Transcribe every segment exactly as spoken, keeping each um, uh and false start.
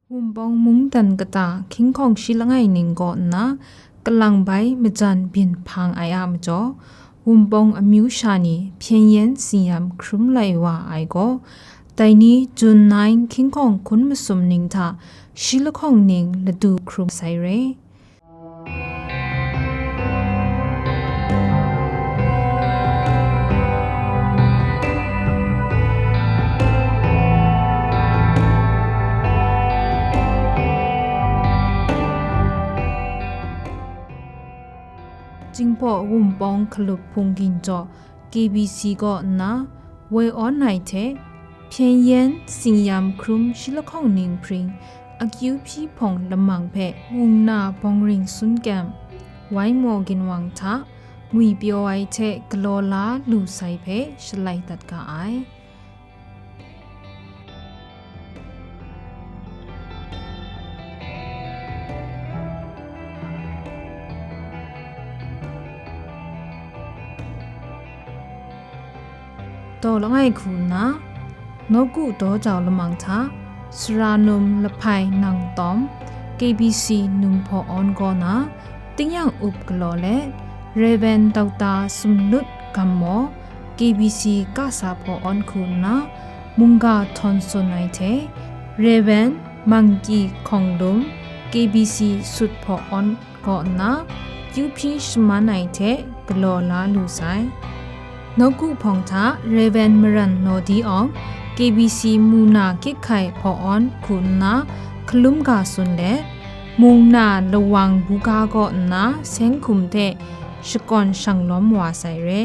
Wunpawng mungdan kata hkying hkawng shi langai ning kaw nna, kalang bai majan byin hpang ai a majaw, Wunpawng amyu sha ni hpyen yen tsin-yam hkrum lai wa ai gaw, dai ni Jun nine hkying hkawng hkun masum ning hta shi lahkawng ning ladu hkrum sai re. Jinghpaw Wunpawng Hkalup Hpung Ginjaw K B C kaw nna woi awn ai hte, hpyen yen tsin-yam hkrum shi lahkawng ning hpring akyu hpyi hpawng lamang hpe mung na bawng ring sun kyem, wai maw ginwang hta ngwi pyaw ai hte galaw la lu sai hpe shalai dat ga ai. Daw langai hku nna, nawku daw jau lamang hta, Sara num lahpai nang tawm, K B C num hpaw awn kaw na, tingnyang up galaw let, Rev. Doctor Sumnut Gammaw, K B C kasa hpaw awn hku nna, mungga htawn tsun ai hte, Rev. Mangki Hkawng Lum, K B C sut hpaw awn kaw nna, kyu hpyi shaman ai hte galaw la lu sai. Nawku hpawng hta Rev. Maran Nawdi Awng, K B C mu na kyit hkai hpaw awn hku nna hkalum ga tsun let, mung na lawang buga kaw nna seng hkum hte shakawn shang lawm wa sai re.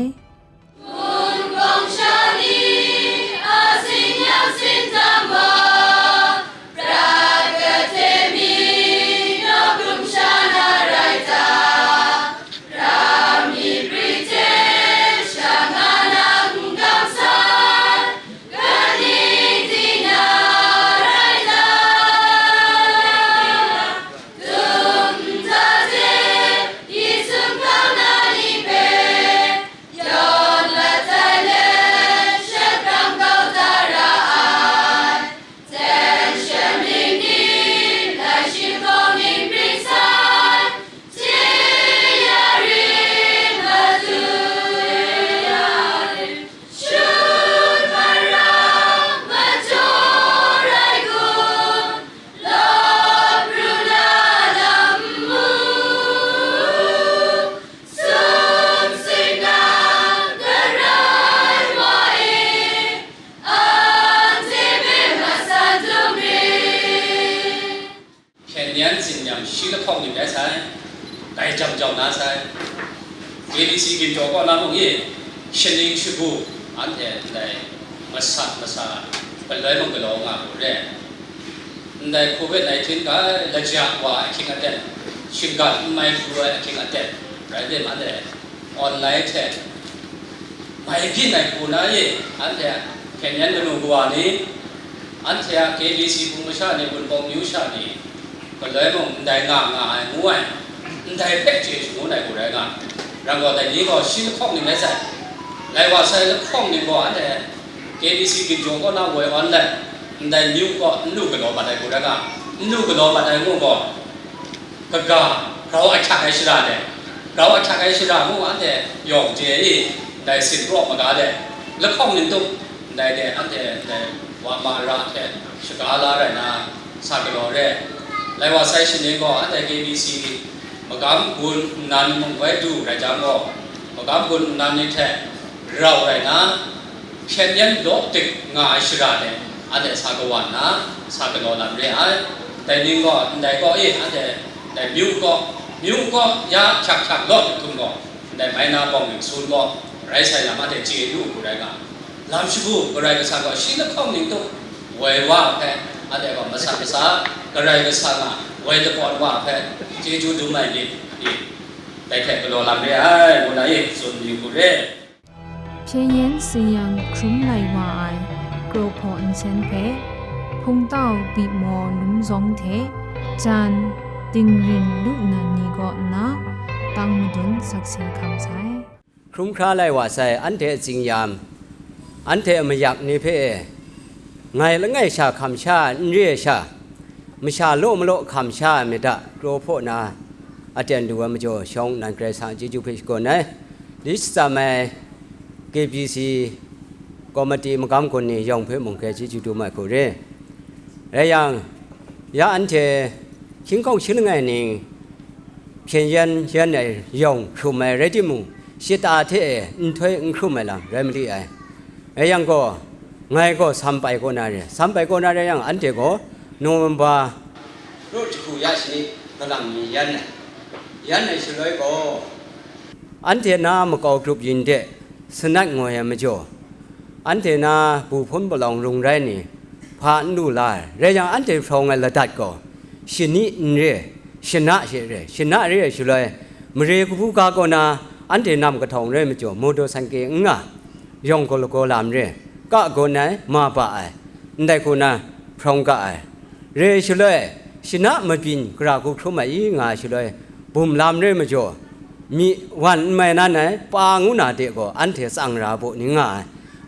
Hpyen yen tsin-yam shi lahkawng ning rai sai, dai jam jau na sai. K B C ginjaw kaw na mung e, shaning shagu, anhte ndai masat masa paloi mung galaw nga lu re. Ndai covid nineteen ga laja wa ahkying aten, shinggan n mai pru ai ahkying aten, rai tim anhte online hte mai byin ai hku na e, anhte a hpyen yen manu kawa ni, anhte a K B C hpung masha ni, Wunpawng myu sha ni, galoi mung ndai nga nga ai ngu ai, ndai hpe chye shangun ai hku rai nga, rai gaw, dai ni gaw shi lahkawng ning rai sai, lai wa sai lahkawng ning gaw anhte K B C ginjaw kaw na woi awn let, ndai myu kaw n lu galaw mat ai hku rai nga, n lu galaw mat ai ngu gaw, kaga, grau ahkyak ai shara de, grau ahkyak ai shara mung anhte yawng chye i, ndai sinpraw maga de, lahkawng ning tup, ndai de anhte ndai wa ma ra hte shaga la rai na, sa galaw re. Lai wa sai shaning gaw anhte K B C magam gun nnan mung bai du rai jang gaw, magam gun nnan ni hte rau rai na, hpyen yen law dik nga ai shara de, anhte sa kawan nna, sa galaw lam re ai. Dai ning gaw, ndai kaw e, anhte dai myu kaw, myu kaw ya hkyak hkyak law dik htum gaw, ndai mai na bawng ning sun gaw, rai sai lam anhte chye lu hku rai nga, lam shagu Karai Kasang gaw shi lahkawng ning tup, woi wa hpe, anhte gaw masat masa Karai Kasang a woi lakawn wa hpe chyeju dum ai myit i, dai hte galaw lam re ai, ngu na e tsun yu hku re. Hpyen yen tsin-yam hkrum lai wa ai kraw hpaw nsen hpe, hpungtau bipmaw lum zawng hte jan dingrin lu nan ni kaw nna, tang madun sakse hkam sai. Hkrum hkra lai wa sai, anhte a tsin-yam, anhte a mayak ni hpe ngai langai sha hkam sha n re ai sha, Masha law malaw hkam sha ai myit hta, kraw hpaw na aten lu ai majaw, shawng nnan Karai Kasang a chyeju hpe shakawn ai. Di shatsam ai K B C komiti magam gun ni yawng hpe mung hkrai chyeju dum ai hku re. Rai yang, ya anhte hkying hkawng shi langai ning hpyen yan yan ai yawng hkrum ai rai timung, shata hte e nhtoi n hkrum ai lam rai mali ai. Rai yang gaw, ngai gaw Sampai kaw na re, Sampai kaw na rai yang, anhte gaw November raw jahku ya shani galang mi yan ai, yan ai shaloi gaw, anhte na makau grup yin de sanat ngoi ai majaw, anhte na bu hpun palawng rung rai ni hpa n lu la ai. Rai yang, anhte hprawng ai ladat gaw shani n re, shana she re, shana re ai shaloi, mare kabu ga kaw na anhte nam kahtawng rai majaw, motor sanke n nga, yawng gaw lagaw lam re, ka gawn ai, ma ba ai, ndai hku na hprawng ga ai. Re shaloi, shana mabyin gara hku hkrum ai i nga ai shaloi, bum lam re majaw, myi wan n mai nan ai pa ngu na de gaw, anhte tsang ra baw ni nga ai,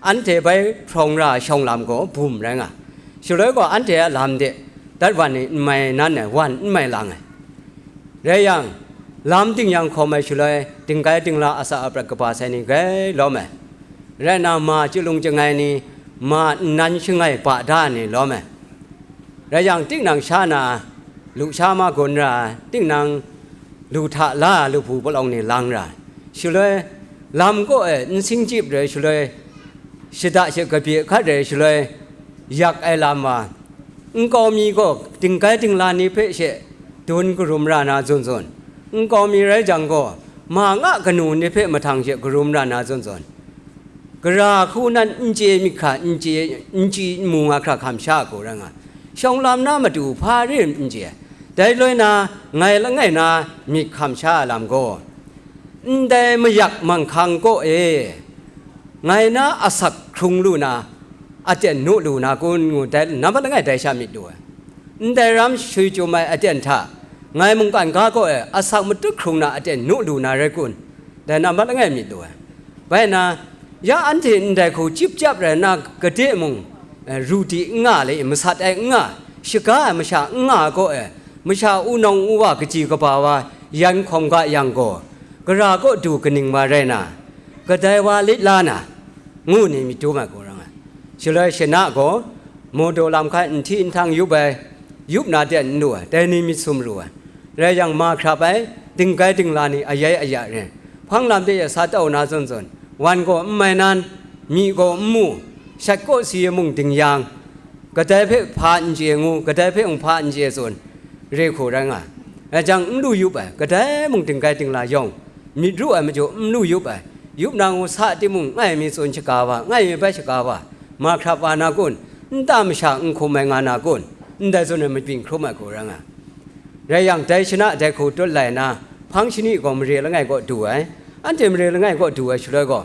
anhte bai hprawng ra ai shawng lam gaw bum rai nga ai. Shaloi gaw, anhte a lam de dat wan ni n mai nan ai, wan n mai lang ai. Rai yang, lam ting yang hkawm ai shaloi, dinggai dingla, asak aprat kaba sai ni grai lawm ai. Rai nna, ma chyu lung chyangai ni, ma nnan shangai ba da ni lawm ai. Rai yang, tinang sha na, lusha ma gun ra, tinang lu hta la lu hpu palawng ni lang ra, shaloi lam kaw e n sing chyip rai, shaloi shada she kabye hkat rai, shaloi yak ai lam wa, nkau mi gaw dinggai dingla ni hpe she dun karum ra na zawn zawn, nkau mi rai jang gaw, ma nga kanu ni hpe mahtang she karum ra na zawn zawn, gara hku nan n chye myit hkra, n chye, n chyi n mu nga hkra hkam sha ai hku rai nga, shawng lam na matu hpa re n chye. Dai loi na, ngai langai na myit hkam sha ai lam gaw, ndai mayak manghkang kaw e, ngai na asak hkrung lu na, aten nu lu na kun ngu, dai nambat langai dai sha myit lu ai. Ndai ram shui chyum ai aten hta, ngai mungkan ga kaw e asak matut hkrung na aten nu lu na rai kun, dai nambat langai myit lu ai. Bai na, ya anhte ndai hku chyip chyap rai nna, gade mung, eh, ru di n nga le, masat ai n nga, shaga ai masha n nga ai kaw e, masha wunawng wuwa kaji kaba wa yan hkawm ga yang gaw, gara kaw du kaning wa rai na, kadai wa lit la na, ngu ni myit dum ai hku rai nga ai. Shaloi shana gaw, motor lam hkai nhti nhtang yup ai, yup na ten n lu ai, dai ni myit sum ru ai. Rai yang, ma hkrap ai, dinggai dingla ni ayai aya re, hpang lam de ya sa tau na zawn zawn, wan gaw n mai nan, myi gaw n mu, shat kaw si e mung ding yang, kadai hpe hpa n chye ngu, kadai hpe mung hpa n chye tsun, re hku rai nga ai. Rai jang, n lu yup ai, kadai mung dinggai dingla yawng, myit ru ai majaw n lu yup ai, yup na ngu sa timung, ngai mi tsun shaga wa, ngai mi bai shaga wa, ma hkrap wa na kun, nta masha n hkum ai nga na kun, ndai zawn e mabyin hkrum ai hku rai nga ai. Rai yang, dai shana dai hku tut lai nna, hpang shani gaw mare langai kaw du ai. Anhte mare langai kaw du ai shaloi gaw,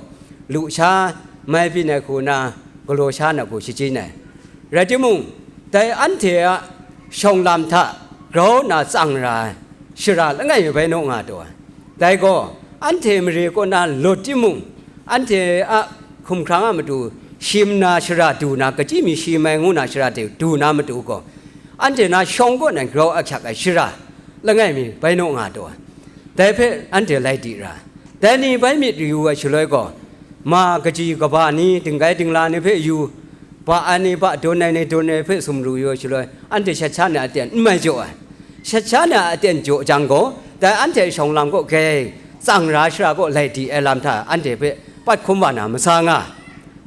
lusha mai byin ai hku na, galaw sha na hku shachyin ai. Rai timung, dai anhte a shawng lam hta grau nna tsang ra ai, shara langai mi bai naw nga taw ai. Dai gaw, anhte mare kaw na lut timung, anhte a hkumhkrang a matu shim na shara du na, kachyi mi shim ai ngu na shara de du na matu gaw, anhte na shawng kaw nan grau ahkyak ai shara langai mi bai naw nga taw ai. Dai hpe anhte lai di ra ai. Dai ni bai myit yu ai shaloi gaw, ma kaji kaba ni, dinggai dingla ni hpe yu, ba ai ni, ba dun ai ni, dun ai hpe sumru yu ai shaloi, anhte shat sha na aten n mai jaw ai. Shat sha na aten jaw jang gaw, dai anhte shawng lam kaw grai tsang ra shara kaw lai di ai lam hta anhte hpe pat hkum wa na masa nga ai.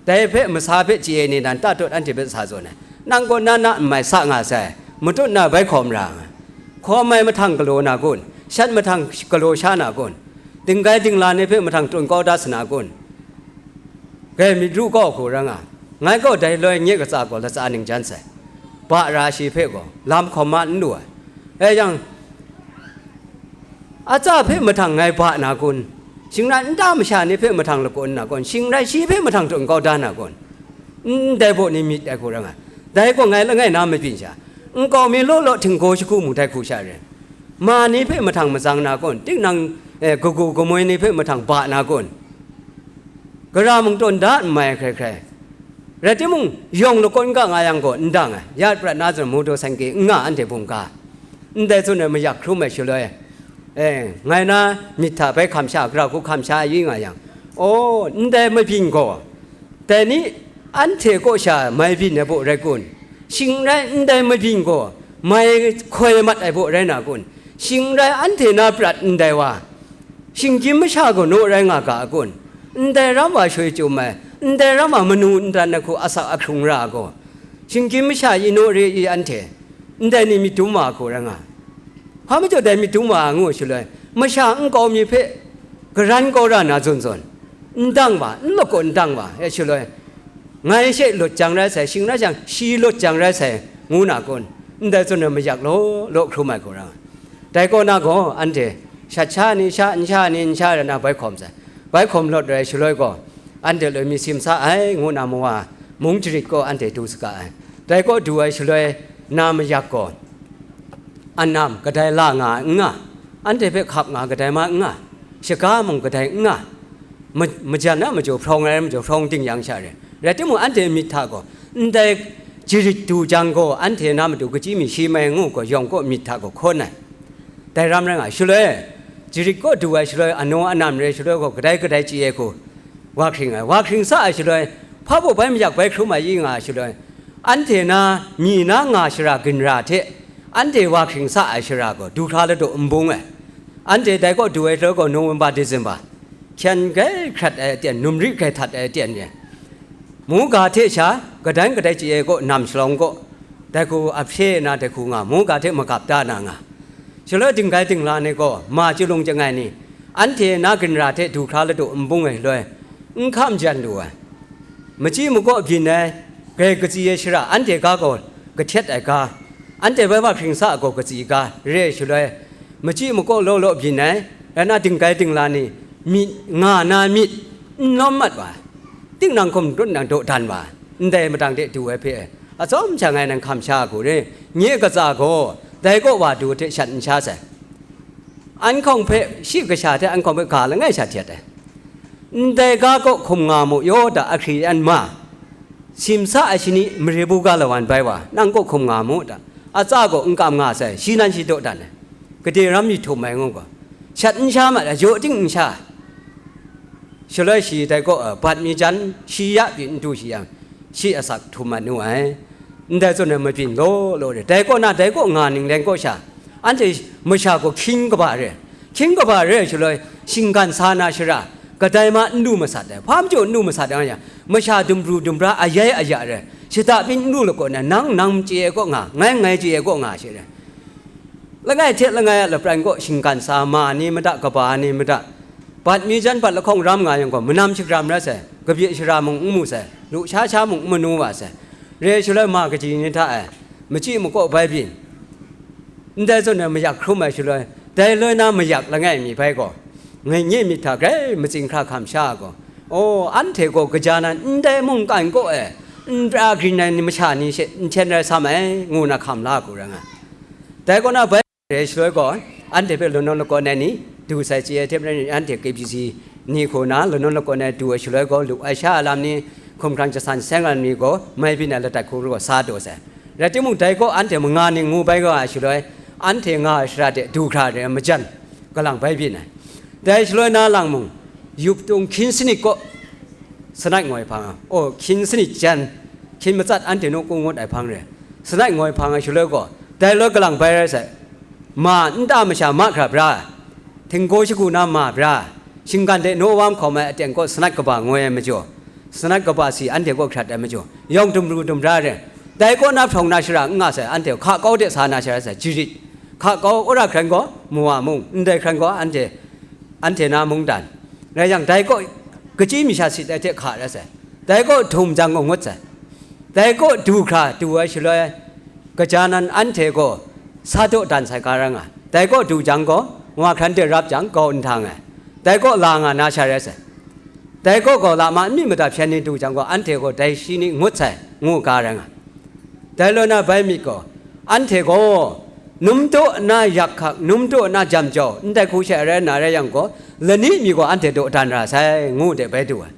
Dai hpe masa hpe chye ai ni nan tatut anhte hpe sa zawn ai. Nang gaw na na n mai sa nga sai, matut na bai hkawm ra nga ai. Hkawm ai mahtang galaw na kun? Shat mahtang galaw sha na kun? Dinggai dingla ni hpe mahtang tun kau da sa na kun? Grai myit ru kau hku rai nga ai. Ngai gaw dai loi nye katsa gaw latsa ning jan sai. Ba ra shi hpe gaw lam hkawm ma n lu ai. Rai yang, atsa hpe mahtang ngai ba na kun? Shingran nta masha ni hpe mahtang lagawn na kun? Shing rai shi hpe mahtang tun kau da na kun? Ndai baw ni myit ai hku rai nga ai. Dai gaw ngai langai na mabyin sha, nkau mi law law htinggaw shagu mu dai hku sha rai. Ma ni hpe mahtang matsang na kun? Tinang, eh, kagu kamoi ni hpe mahtang ba na kun? Gara mung tawn da n mai ai hkrai hkrai, Rai timung, yawng lakawn ga nga yang gaw n dang ai, ya prat na zawn Motor Sainke n nga anhte bungga, ndai zawn ai mayak hkrum ai shaloi, e, ngai na myit hta bai hkam sha, grau hku hkam sha yi nga yang, aw, ndai mabyin gaw, dai ni anhte kaw sha mai byin ai baw rai kun? Shing n rai ndai mabyin gaw mai hkoi mat ai baw rai na kun? Shing n rai anhte na prat ndai wa, shinggyim masha gaw naw rai nga ga a kun? Ndai ram wa shoi chyum ai, ndai ram wa manu n dan ai hku asak ahkrung ra ai gaw, shinggyim masha i naw re i anhte? Ndai ni myit dum wa ai hku rai nga. Hpa majaw dai myit dum wa ai ngu shaloi, masha nkau mi hpe garan kau ra na zawn zawn, n dang wa, n lakawn n dang wa, e shaloi, ngai she lut jang rai sai, shing rai jang, shi lut jang rai sai, ngu na kun? Ndai zawn ai mayak law law hkrum ai hku rai nga. Dai kaw na gaw, anhte shat sha ni sha, n sha ni n sha rai na bai hkawm sai. Bai hkawm lawt rai shaloi gaw, anhte loi mi sim sa ai, ngu na mawa mung jarit kaw anhte du saga ai. Dai kaw du ai shaloi na mayak gaw, anam kadai la nga ai n nga, anhte hpe hkap nga kadai ma n nga, shaga mung kadai n nga, ma-, majan a majaw hprawng ai majaw hprawng ding yang sha re. Rai timung, anhte myit hta gaw, ndai jarit du jang gaw, anhte na matu kachyi mi shi mai ngu gaw, yawng kaw myit hta gaw hkawn ai. Dai ram rai nga ai shaloi, jarit kaw du ai shaloi, anaw anam re ai shaloi gaw, kadai kadai chye ai hku wa hkring ai, wa hkring sa ai shaloi, hpa baw bai mayak bai hkrum ai i nga ai shaloi, anhte na myi na nga shara ginra hte anhte wa hkring sa ai shara gaw, du hkra ladaw n bung ai. Anhte dai kaw du ai shaloi gaw, November, December, hkyen grai hkrat ai aten, numri grai htat ai aten re. Mungga hte sha, kadan kadai chye ai kaw, nam shalawng kaw, dai hku ahpye na dai hku nga, mungga hte magap da na nga. Shaloi dinggai dingla ni gaw, ma chyu lung chyangai ni, anhte na ginra hte du hkra ladu n bung ai shaloi, n hkam jan lu ai. Machyi makaw byin ai, grai katsi ai shara, anhte ga gaw kahtet ai ga, anhte bai wa hkring sa ai gaw katsi ga, re ai shaloi, machyi makaw law law byin ai, rai na dinggai dingla ni, myit, nga na myit, n lawm mat wa ai. Tinang hkum dut nang dawdan wa ai, ndai madang de du ai hpe, atsawm sha ngai nang hkam sha ai hku re, nye katsa gaw, dai kaw wa du hte shat n sha sai. An hkawng hpe, shi kasha hte an hkawng hpe ga langai sha htet ai. Ndai ga kaw hkum nga mu, Yawda ahkri an ma, simsa ai shani mare bu ga lawan bai wa, nang kaw hkum nga mu ta, atsa gaw n kam nga sai, shi nan shi dawdan ai, gade ram mi htum ai ngu gaw, shat n sha mat ai, jaw ting n sha ai. Shaloi shi dai kaw, a, bat mi jan, shi ya pyi n du shi yang, shi asak htum mat nu ai. Ndai zawn ai mabyin law law re, dai kaw na dai kaw nga ning len kaw sha, anhte masha gaw hkying kaba re. Hkying kaba re ai shaloi, shinggan sa na shara, kadai ma n lu masat ai, hpa majaw n lu masat ai nga yang, masha dumbru dumbra, ayai aya re, shada byin n lu lakawn ai, nang nang chye ai kaw nga, ngai ngai chye ai kaw nga she re. Langai hte langai a lapran kaw shinggan sa ma ni mada, kaba ni mada, bat mi jan bat lahkawng ram nga yang gaw, manam shagram rai sai, kabye shara mung n mu sai, lusha sha mung n manu wa sai, re shaloi ma kaji ni hta e, machyi makaw bai byin, ndai zawn ai mayak hkrum ai shaloi, dai loi na mayak langai mi bai gaw, ngai nye myit hta grai matsing hkra hkam sha ai gaw, aw, anhte gaw kaja nan ndai mungkan kaw e n pra grin ai masha ni she n hten rai sam ai, ngu na hkam la ai hku rai nga ai. Dai kaw na bai re shaloi gaw, anhte hpe lanawn lakawn ai ni, du sai chye ai hte maren, anhte K B C ni hku na lanawn lakawn ai du ai shaloi gaw, lu ai sha ai lam ni, hkumhkrang jasan seng ai lam ni gaw, mai byin ai ladat hku gaw sa taw sai. Rai timung, dai kaw anhte manga ning ngu bai nga ai shaloi, anhte nga ai shara de du hkra re ai majan, kalang bai byin ai. Dai shaloi na lang mung, yup tung hkyin sanit kaw, sanat ngoi hpang, aw, hkyin sanit jan, hkyin matsat anhte nawku ngut ai hpang re, sanat ngoi hpang ai shaloi gaw, dai loi kalang bai rai sai, ma nta masha mahkra bra, htinggaw shagu na ma bra, shinggan de naw wa hkawm ai aten kaw sanat kaba ngoi ai majaw, sanat kaba si anhte kaw hkrat ai majaw, yawng dumru dumra re, dai kaw na hprawng na shara n nga sai, anhte hka kau de sa na shara sai, jarit, hka kau wora hkran gaw, mawa mung, ndai hkran gaw, anhte anhte na mungdan, rai yang, dai kaw kachyi mi sha sit ai hte hka rai sai, dai kaw htum jang gaw ngut sai, dai kaw du hkra du ai shaloi, kaja nan anhte gaw sa daw dan sai ga rai nga, dai kaw du jang gaw, wa hkran de rap jang, gau nhtang ai, dai kaw la nga na sha rai sai, dai kaw gaw lama n myit mada hpyen ni du jang gaw, anhte gaw dai shi ni ngut sai, ngu ga rai nga. Dai loi na bai myit gaw, anhte gaw, num daw nna yak hkak, num daw nna jam jau, ndai hku she rai nna rai yang gaw, lani mi gaw anhte daw dan ra sai, ngu de bai du ai.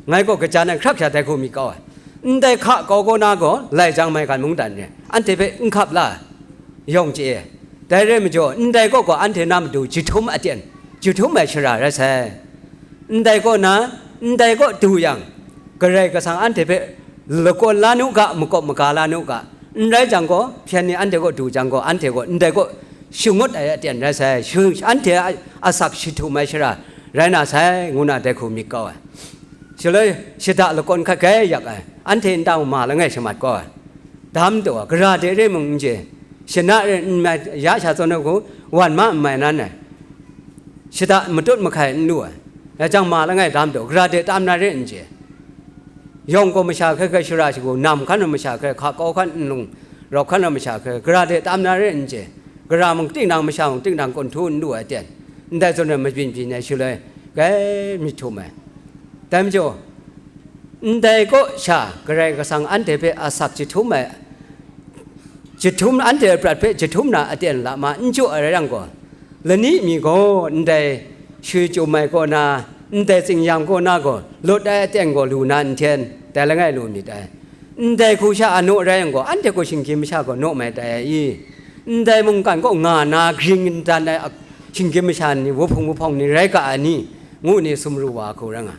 Ngai gaw kaja nan hkrak sha dai hku myit kau ai. Ndai hka kau kaw na gaw lai jang maigan mungdan re, anhte hpe n hkap la, yawng chye. Dai rai majaw, ndai kaw gaw anhte na matu jahtum aten, jahtum ai shara rai sai. Ndai kaw na, ndai kaw du yang, Karai Kasang anhte hpe lakawn la nu ga, makawp maga la nu ga, n rai jang gaw, hpyen ni anhte kaw du jang gaw, anhte gaw ndai kaw shangut ai aten rai sai, shu-, anhte a asak jahtum ai shara rai na sai, ngu na dai hku myit kau ai. Shaloi shada lakawn hkat gai yak ai, anhte nta mung ma langai shamat kau ai. Dam taw ai, gara de re mung n chye, shana re n mai, ya sha zawn ai hku, wan ma n mai nan ai, shada matut mahkai n lu ai, rai jang ma langai dam taw, gara de tam na re n chye. Yawng gaw masha hkrai hkrai shara shagu, nam hkan ai masha hkrai, hka kau hkan nlung, rau hkan ai masha hkrai, gara de tam na re n chye. Gara mung, tinang masha mung, tinang kun htu n lu ai ten, ndai zawn ai mabyin byin ai shaloi, gai myit htum ai. Dai majaw, ndai kaw sha Karai Kasang anhte hpe asak jahtum ai, jahtum, anhte a prat hpe jahtum na aten lama n jaw ai rai yang gaw, lani mi gaw ndai shui chyum ai kaw na, ndai tsingyang kaw na gaw, lut ai aten gaw lu na nhten, dai langai lu myit ai. Ndai hku sha a naw rai yang gaw, anhte gaw shinggyim masha gaw naw mai tai ai i? Ndai mungkan kaw nga na gring n dan ai shinggyim masha ni, wuhpung wuhpawng ni rai ga ai ni, ngu ni sumru wa hku rai nga.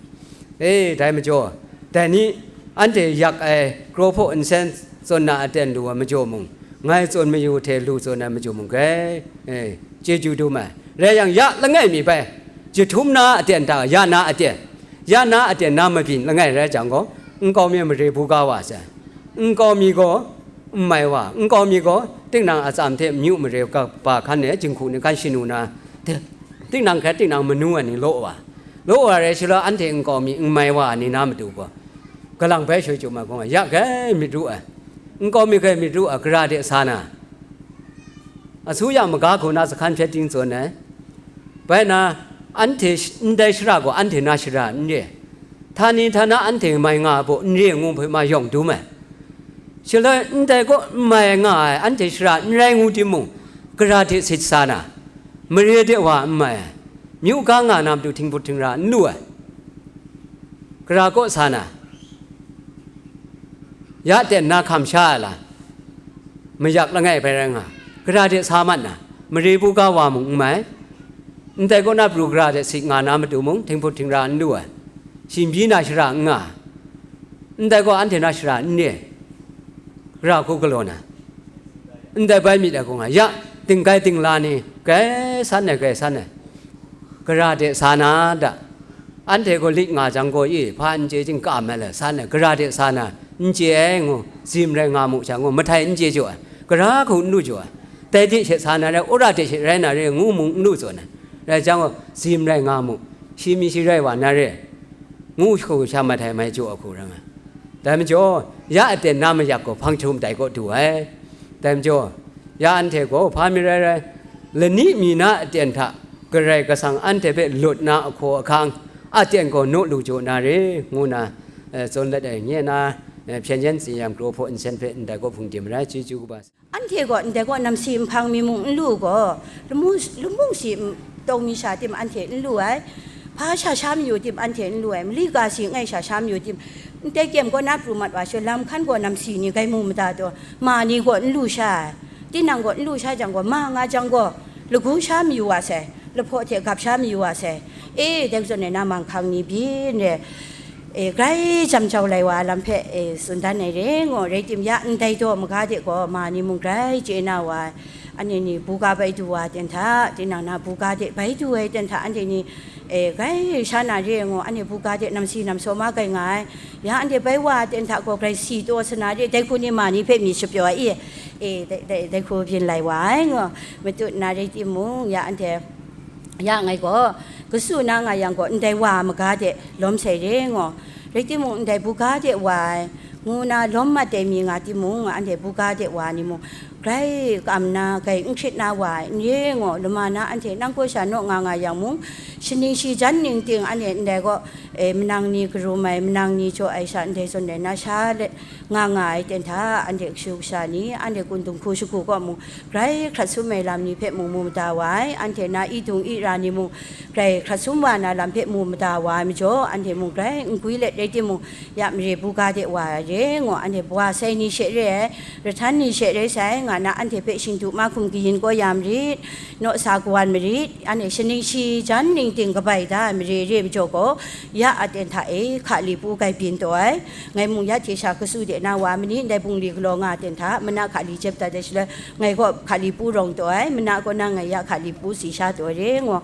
E, dai majaw, dai ni, anhte yak ai kraw hpaw nsen tsun na aten lu ai majaw mung, ngai tsun mayu hte lu tsun ai majaw mung, grai, e, chyeju dum ai. Rai yang, ya langai mi bai, jahtum na aten hta, ya na aten, ya na aten na mabyin langai rai jang gaw, nkau mi mare bu ga wa sai. Nkau mi gaw, n mai wa, nkau mi gaw, tinang atsam hte myu mare ga ba hkan e jinghku ni hkan shanu na, tinang hkrai tinang manu ai ni law wa, law wa rai shaloi, anhte nkau mi n mai wa ai ni na matu gaw, galang bai shui chyum ai gaw, ya gai myit ru ai, nkau mi gai myit ru ai, gara de sa na, asuya maga hku na, sahkan hpyet ting tsun ai. Bai na, anhte sh-, ndai shara gaw anhte na shara n re, htani htana anhte mai nga ai baw n re, ngu hpe ma yawng dum ai. Shaloi ndai kaw n mai nga ai anhte shara n rai ngu timung, gara de sit sa na, mare de wa n mai ai, myu ga nga na matu htinghput htingra n lu ai, gara kaw sa na, ya ten na hkam sha ai la, mayak langai bai rai nga, gara de sa mat na, mare bu ga wa mung n mai, ndai kaw na pru gara de sit nga na matu mung, htinghput htingra n lu ai, shingbyi na shara n nga, ndai gaw anhte na shara n re, gara hku galaw na, ndai bai myit ai hku nga, ya, dinggai dingla ni, grai san ai, grai san ai, gara de sa na da, anhte gaw lit nga jang gaw, i, hpa n chye jingkam ai le, san ai, gara de sa na, n chye ai ngu, zim rai nga mu sha ngu, mahtai n chye jaw ai, gara hku n lu jaw ai, dai de she sa na rai, wora de she rai na re, ngu mung n lu tsun ai, rai jang gaw, zim rai nga mu, shi mi shi rai wa na re, ngu hku sha mahtai mai jaw ai hku rai nga. Dai majaw, ya aten na mayak gaw hpang jahtum tai kaw du ai. Dai majaw, ya anhte gaw hpa mi rai rai, lani mi na aten hta Karai Kasang anhte hpe lut na ahkaw ahkang, aten gaw naw lu jaw na re, ngu na, eh, tsun let ai, nye na, eh, hpyen yen tsin yam kraw hpaw nsen hpe ndai kaw hpung dim rai, chyeju kaba. Anhte gaw ndai gaw namsi nhpang mi mung n lu gaw, lamu, lamu si n-, tawng mi sha tim anhte n lu ai, hpa sha sha mayu tim anhte n lu ai, mali ga si ngai sha sha mayu tim, ndai kyem gaw na pru mat wa sha, lam hkan gaw namsi ni gai mu mada taw, ma ni gaw n lu sha ai, tinang gaw n lu sha jang gaw, ma nga jang gaw, lagu sha mayu wa sai, lahpaw hte gap sha mayu wa sai, e, dai zawn e na manghkang ni byin re, e, grai jam jau lai wa ai lam hpe, e, tsun dan ai re ngu, rai tim ya, ndai daw maga de gaw ma ni mung grai chye na wa ai, anhte ni buga bai du wa ten hta, tinang na buga de bai du ai ten hta, anhte ni, e, grai sha na re ngu, anhte buga de namsi namsaw ma gai nga ai, ya anhte bai wa ten hta gaw grai si taw sa na re, dai hku ni ma ni hpe myit shapyaw ai, e, e, dai, dai, dai hku byin lai wa ai ngu, matut na rai timung, ya anhte ya ngai gaw, kasu na nga yang gaw, ndai wa maga de lawm sai re ngaw, rai timung, ndai buga de wa ai, ngu na lawm mat ai mi nga timung, anhte buga de wa ni mung, grai kam na, grai n hkrit na wa ai, n re ngaw, lama na anhte nang kaw sha naw nga nga yang mung, shaning shi jan ning ting, anhte ndai gaw, e, manang ni karum ai, manang ni jaw ai sha, ndai zawn rai na sha let, nga nga ai ten hta, anhte kashu kasha ni, anhte kun dung hku shagu kaw mung, grai hkrat sum ai lam ni hpe mung mu mada wa ai, anhte na i dung i ra ni mung, Grai hkrat sum wa na lam hpe mu mada wa ai majaw, anhte mung grai n gwi let rai timung, ya mare buga de wa ai re, ngu anhte wa sai ni she re ai, rahtan ni she rai sai, nga na anhte hpe shingdu mahkum kayin kau ya marit, naw sa kawan marit, anhte shaning shi jan ning ting kabai da ai mare re majaw gaw, ya a ten hta e hka li pu grai byin taw ai, ngai mung ya hte sha kasu de na wa mani, ndai bungli galaw nga ten hta, mana hka li jep dat ai shaloi, ngai gaw hka li pu rawng taw ai, mana kaw na ngai ya hka li pu si sha taw ai re, ngu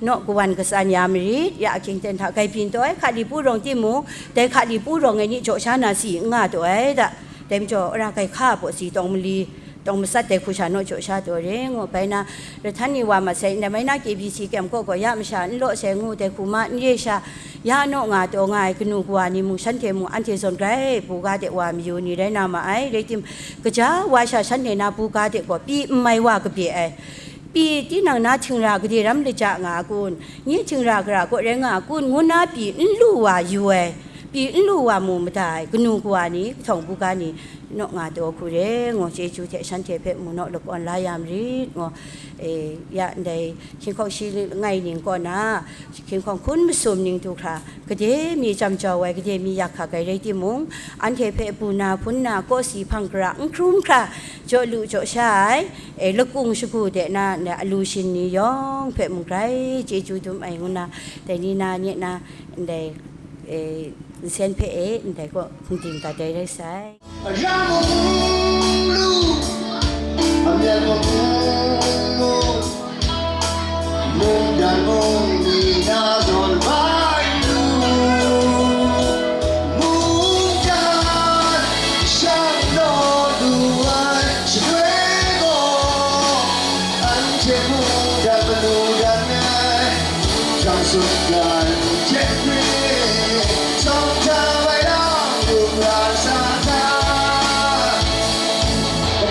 naw kawan katsan ya marit, ya ahkying ten hta grai byin taw ai, hka li pu rawng timung, dai hka li pu rawng ai ni jaw sha na si n nga taw ai da, dai majaw, ara grai hka a pawsi tawng mali, tawng matsat dai hku sha naw jaw sha taw re, ngu bai na, rahtan ni wa mat sai, ndai mai na K B C kyam kaw gaw ya masha n law sai ngu dai hku ma n re sha, ya naw nga taw nga ai kanu kawa ni mung, shanhte mung, anhte zawn grai buga de wa mayu ni rai na ma ai, rai tim, kaja wa sha shanhte na buga de gaw pyi n mai wa kabye ai. Pyi tinang na htingra gade ram laja nga a kun, nye htingra gara kaw rai nga a kun, ngu na pyi n lu wa yu ai, pyi n lu wa mu mada ai kanu kawa ni, kahtawng buga ni, naw nga taw hku re, ngu chyeju hte shanhte hpe mu naw lakawn la ya marit, ngu, e, ya ndai hkying hkawng shi langai ning kaw na, hkying hkawng hkun masum ning du hkra, gade mi jam jau ai, gade mi yak hkak ai rai timung, anhte hpe bu na hpun na kawsi hpang gara n hkrum hkra, jaw lu jaw sha ai, e, lakung shagu de na, na alu shin ni yawng hpe mung grai chyeju dum ai ngu na, dai ni na nye na, ndai, e, nsen hpe e, ndai kaw hpungdim dat ai rai sai. Aram mung lu, amyat mung mu, mungdan mung mi na zawn bai lu, mungdan shang naw lu ai shaloi gaw, anhte mungdan manu dan ai, jang sut dan jet hpe, sawng hta bai lang lu ra sa hta,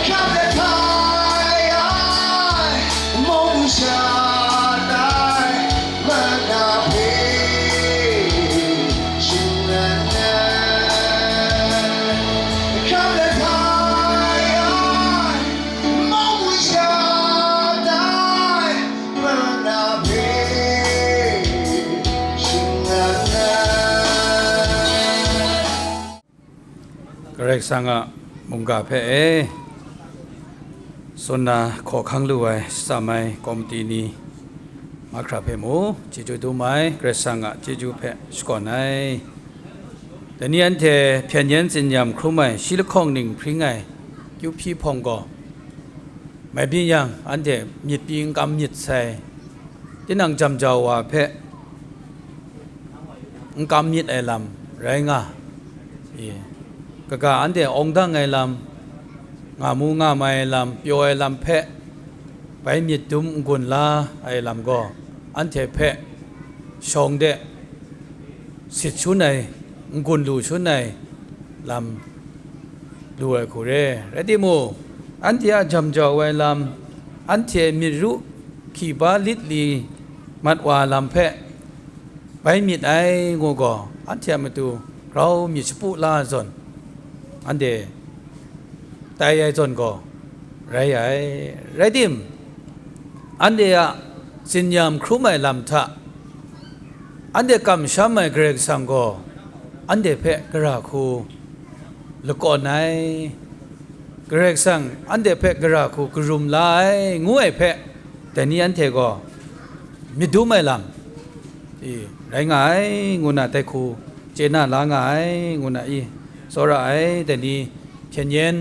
hkam let hpai ai, mawng sha tai, mana hpe shingran ai, hkam let hpai ai, mawng sha tai, mana hpe shingran ai. Karai Kasang a mungga hpe e, tsun na hkaw hkang lu ai, shatsam ai komiti ni mahkra hpe mu, chyeju dum ai, Karai Kasang a chyeju hpe shakawn ai. Dai ni anhte hpyen yen tsin-yam hkrum ai, shi lahkawng ning hpring ai, kyu hpyi hpawng gaw, mai byin yang, anhte myit pyi n kam myit sai, tinang jam jau wa hpe n kam myit ai lam rai nga i, kaga anhte awng dang ai lam, nga mu nga mai ai lam, pyaw ai lam hpe bai myit dum n-gun la ai lam gaw, anhte hpe shawng de sit shun ai, n-gun lu shun ai lam lu ai hku re. Rai timung, anhte a jam jau ai lam, anhte myit ru hki ba lit li mat wa lam hpe bai myit ai ngu gaw, anhte a matu grau myit shapu la ai zawn, anhte tai ai zawn gaw rai ai. Rai tim, anhte a tsin-yam hkrum ai lam hta, anhte kamsham ai Karai Kasang gaw anhte hpe gara hku lakawn ai, Karai Kasang anhte hpe gara hku karum la ai, ngu ai hpe, dai ni anhte gaw myit dum ai lam, i, rai nga ai, ngu na dai hku chye na la nga ai, ngu na i, tsawra ai, dai ni hpyen yen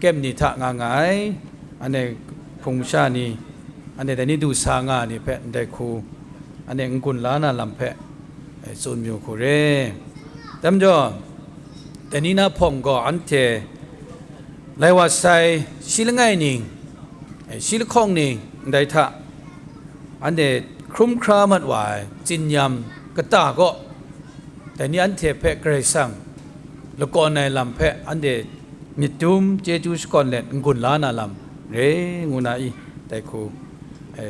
kyem ni hta nga nga ai, anhte hpung masha ni, anhte dai ni du sa nga ai ni hpe ndai hku, anhte n-gun la na lam hpe, e, tsun mayu hku re. Dai majaw, dai ni na hpawng gaw anhte lai wa sai, shi langai ning, e, shi lahkawng ning, ndai hta, anhte hkrum hkra mat wa ai tsin-yam kata gaw, dai ni anhte hpe Karai Kasang lakawn ai lam hpe anhte myit dum chyeju shakawn let n-gun la na lam re, ngu na i, dai hku, e,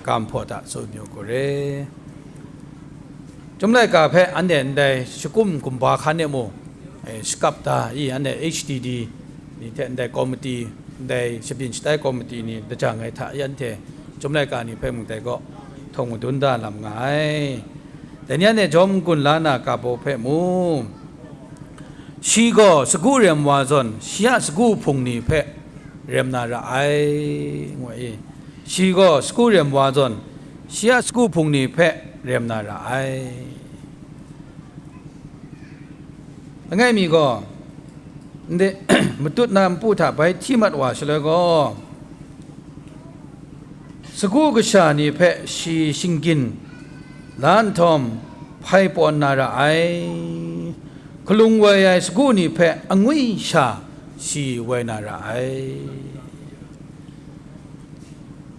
ga mahpaw hta tsun mayu hku re. Chyum laika hpe anhte ndai shakum kumba hkan e mung, e, shakap da i, anhte H D D ni hte ndai komiti, ndai shabyin shatai komiti ni lajang ai hta i, anhte Chyum laika ni hpe mung dai gaw, htawng madun da lam nga ai. Dai ni anhte jawm n-gun la na ga baw hpe mu. Shi gaw sagu rem wa zawn, shi a sagu hpung ni hpe rem na ra ai, ngu ai. Shi gaw sagu rem wa zawn, shi a sagu hpung ni hpe rem na ra ai. Langai mi gaw, ndai matut na npu hta bai hti mat wa shaloi gaw, sagu kasha ni hpe shi shinggyin la nhtawm, hpai pawn na ra ai. Hkalung woi ai sagu ni hpe angwi sha shi woi na ra ai.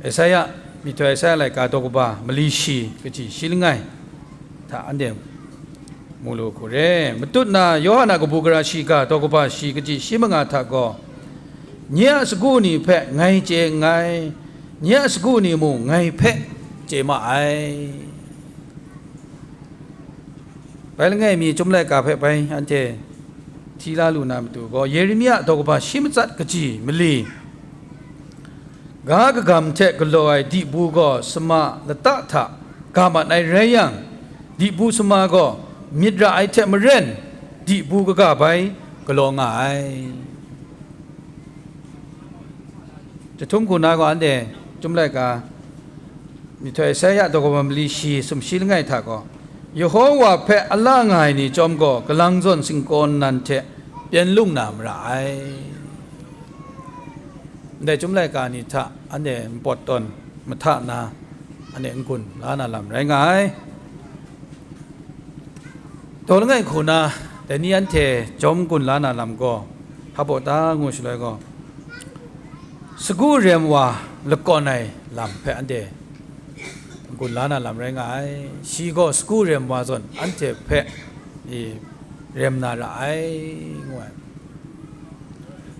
Esaia, myihtoi Esaia laika daw kaba mali shi, kaji shi langai hta anhte mu lu hku re. Matut na Yawhan a kabu gara shiga daw kaba shi, kaji shi manga hta gaw, nye a sagu ni hpe ngai chye nngai, nye a sagu ni mung ngai hpe chye ma ai. Bai langai mi Chyum laika hpe bai anhte hti la lu na matu gaw, Yeremia daw kaba shi matsat kaji mali, ga kagam hte galaw ai dibu gaw sama lata hta ga mat ai rai yang, dibu sama gaw myit ra ai hte maren, dibu kaga bai galaw nga ai. Jahtum hku na gaw anhte Chyum laika, myihtoi Esaia daw kaba mali shi, sumshi langai hta gaw, Yehova hpe a la nga ai ni chyawm gaw, kalang zawn singkawn nan hte pyen lung na mara ai. Ndai Chyum laika ni hta anhte npawt tawn mahta na, anhte n-gun la na lam rai nga ai. Daw langai hku na, dai ni anhte jawm n-gun la na lam gaw, hpa baw ta ngu shaloi gaw, sagu rem wa lakawn ai lam hpe anhte n-gun la na lam rai nga ai. Shi gaw sagu rem wa zawn anhte hpe, i, rem na ra ai, ngu ai.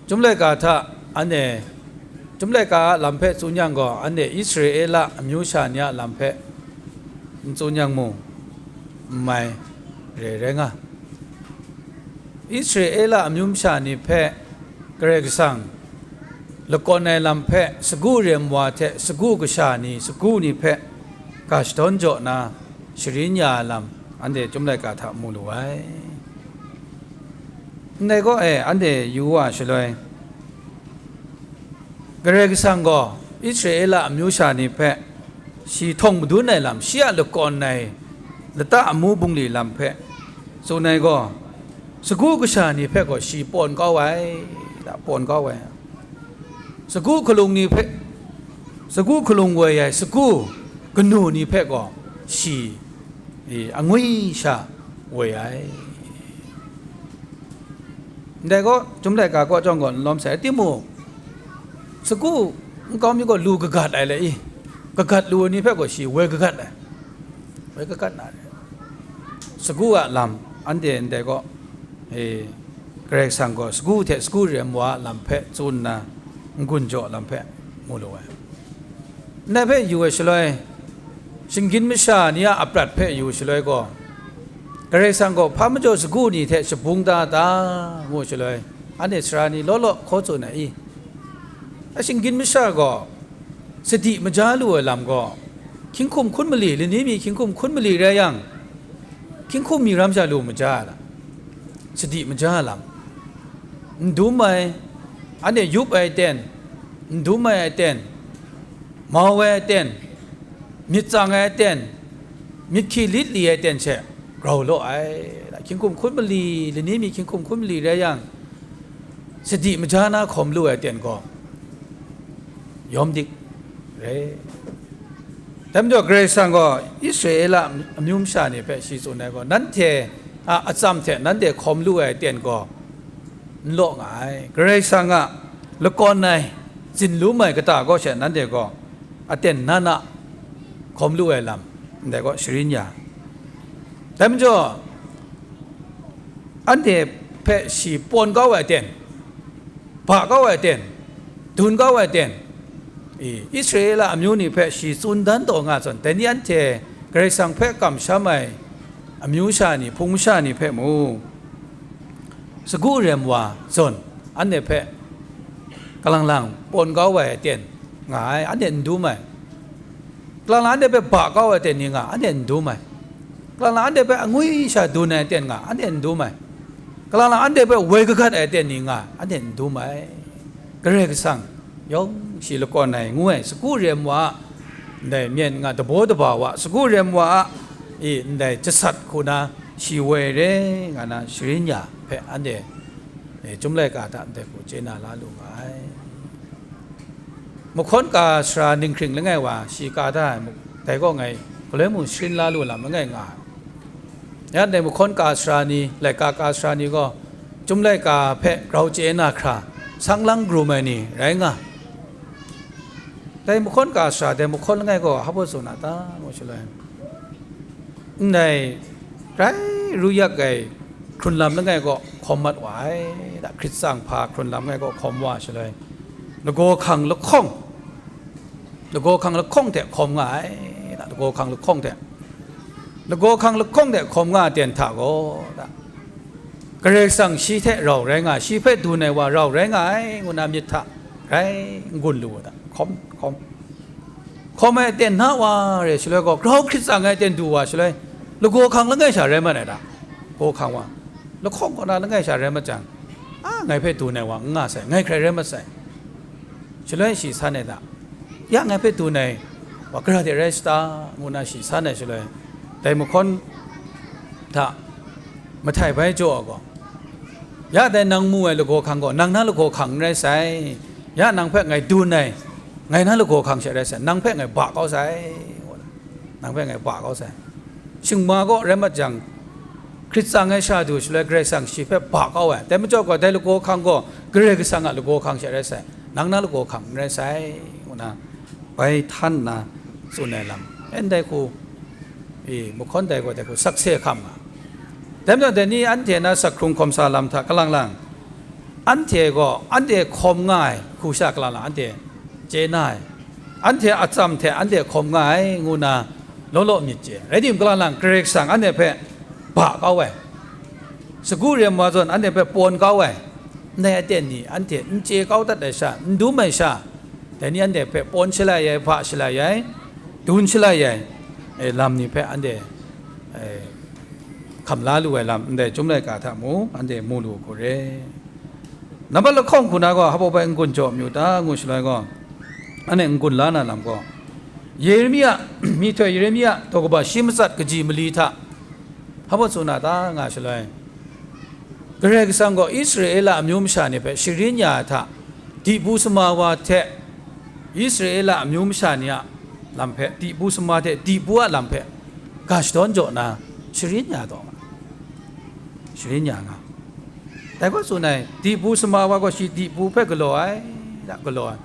Chyum laika hta anhte, Chyum laika a lam hpe tsun yang gaw, anhte Israela amyu sha ni a lam hpe n tsun yang mung, n mai re rai nga. Israela amyu masha ni hpe Karai Kasang lakawn ai lam hpe, sagu rem wa hte sagu kasha ni, sagu ni hpe ga shadawn jaw na sharin ya ai lam, anhte Chyum laika hta mu lu ai. Ndai gaw e, anhte yu wa shaloi, Karai Kasang gaw Israela amyu sha ni hpe shi htawng madun ai lam, shi a lakawn ai lata amu bungli lam hpe tsun ai gaw, sagu kasha ni hpe gaw shi pawn kau ai, da, pawn kau ai. Sagu hkalung ni hpe, sagu hkalung woi ai sagu kanu ni hpe gaw shi, e, angwi sha woi ai. Ndai gaw, Chyum laika kaw chyawm gaw n lawm sai, timung, sagu nkau mi gaw lu kagat ai le i, kagat lu ai ni hpe gaw shi woi kagat ai, woi kagat na re. Sagu a lam, anhte ndai gaw, e, Karai Kasang gaw sagu hte sagu rem wa a lam hpe tsun nna, n-gun jaw lam hpe mu lu ai. Ndai hpe yu ai shaloi, shinggyim masha ni a aprat hpe yu shaloi gaw, Karai Kasang gaw hpa majaw sagu ni hte shabung da ta, ngu shaloi, anhte sara ni law law hkaw tsun ai i? A shinggyim masha gaw sadi maja lu ai lam gaw, hkying hkum hkun mali, lani mi hkying hkum hkun mali rai yang, hkying hkum mi ram sha lu maja ai lam, sadi maja ai lam, n dum ai, anhte yup ai aten, n dum ai aten, mau ai aten, myit tsang ai aten, myit hki lit li ai aten she grau law ai. Hkying hkum hkun mali, lani mi hkying hkum hkun mali rai yang, sadi maja na hkawm lu ai aten gaw yawm dik re. Dai majaw Karai Kasang gaw Israela amyu masha ni hpe shi tsun ai gaw, nanhte a atsam hte nanhte hkawm lu ai aten gaw n law nga ai. Karai Kasang a lakawn ai, tsin lum ai kata kaw she nanhte gaw aten na na hkawm lu ai lam, ndai gaw sharin ya. Dai majaw, anhte hpe shi pawn kau ai aten, ba kau ai aten, dun kau ai aten, i, Israela amyu ni hpe shi tsun dan taw nga zawn, dai ni anhte Karai Kasang hpe kamsham ai amyu sha ni, hpung masha ni hpe mu, sagu rem wa zawn, anhte hpe kalang lang pawn kau ai aten nga ai, anhte n dum ai. Kalang lang anhte hpe ba kau ai aten ni nga, anhte n dum ai. Kalang lang anhte hpe angwi sha dun ai aten nga, anhte n dum ai. Kalang lang anhte hpe woi kagat ai aten ni nga, anhte n dum ai. Karai Kasang yawng shi lakawn ai ngu ai, sagu rem wa a, ndai myen nga dabaw daba wa, sagu rem wa a, i ndai jasat hku na shi woi re nga na sharin ya hpe anhte, e, Chyum laika hta ndai hku chye na la lu nga ai. Mahkawn ka sara ninghkring langai wa shi ka da ai mu, dai gaw ngai galoi mung sharin la lu lam langai nga ai. Ya dai mahkawn ka sara ni, laika ka sara ni gaw, Chyum laika hpe grau chye na hkra, sang lang grum ai ni rai nga. Dai mahkawn ka sara dai mahkawn langai gaw hpa baw tsun a ta, ngu shaloi, ndai grai ru yak ai hkrun lam langai gaw hkawm mat wa ai, da, hkrit tsang hpa hkrun lam langai gaw hkawm wa shaloi, lagaw hkang lahkawng, lagaw hkang lahkawng hte hkawm nga ai, da, lagaw hkang lahkawng hte, lagaw hkang lahkawng hte hkawm nga ai ten hta gaw, da, Karai Kasang shi hte rau rai nga ai, shi hpe dun ai wa rau rai nga ai, ngu na myit hta grai n-gun lu ai da, hkawm, hkawm. Hkawm ai aten na wa re shaloi gaw, grau hkrit tsang ai aten du wa shaloi, lagaw hkang langai sha rai mat ai da, lagaw hkang wa, lahkawng kaw na langai sha rai mat jang, a, ngai hpe dun ai wa n nga sai, ngai hkrai rai mat sai. Shaloi shi san ai da, ya ngai hpe dun ai wa gara de rai sa ta, ngu na shi san ai shaloi, dai mahkawn hta mahtai bai jaw ai gaw, ya dai nang mu ai lagaw hkang gaw, nang na lagaw hkang n rai sai, ya nang hpe ngai dun ai, ngai na lagaw hkang she rai sai, nang hpe ngai ba kau sai, nang hpe ngai ba kau sai. Shingma gaw rai mat jang, hkrit tsang ai sha du shaloi Karai Kasang shi hpe ba kau ai. Dai majaw gaw, dai lagaw hkang gaw Karai Kasang a lagaw hkang she rai sai, nang na lagaw hkang n rai sai, ngu na bai htan nna tsun ai lam, ndai hku, e, mahkawn dai gaw dai hku sakse hkam nga. Dai majaw, dai ni anhte na sak hkrung hkawm sa lam hta kalang lang, anhte gaw anhte hkawm nga ai hku sha kalang lang anhte chye na ai, anhte a atsam hte anhte hkawm nga ai, ngu na law law myit chye. Rai timung, kalang lang Karai Kasang anhte hpe ba kau ai, sagu rem wa zawn anhte hpe pawn kau ai, ndai aten ni anhte n chye kau dat ai sha, n dum ai sha, dai ni anhte hpe pawn shalai ai, ba shalai ai, dun shalai ai, e, lam ni hpe anhte, e, hkam la lu ai lam, ndai Chyum laika hta mung anhte mu lu hku re. Nambat lahkawng hku na gaw, hpa baw bai n-gun jaw mayu ta, ngu shaloi gaw, anhte n-gun la na lam gaw, Yeremia, myihtoi Yeremia daw kaba shi matsat kaji mali hta, hpa baw tsun na ta, nga shaloi, Karai Kasang gaw Israela amyu masha ni hpe sharin ya ai hta, dibu sama wa hte Israela amyu masha ni a lam hpe, dibu sama hte dibu a lam hpe ga shadawn jaw na sharin ya taw nga, sharin ya nga. Dai gaw tsun ai, dibu sama wa gaw shi dibu hpe galaw ai, da, galaw ai.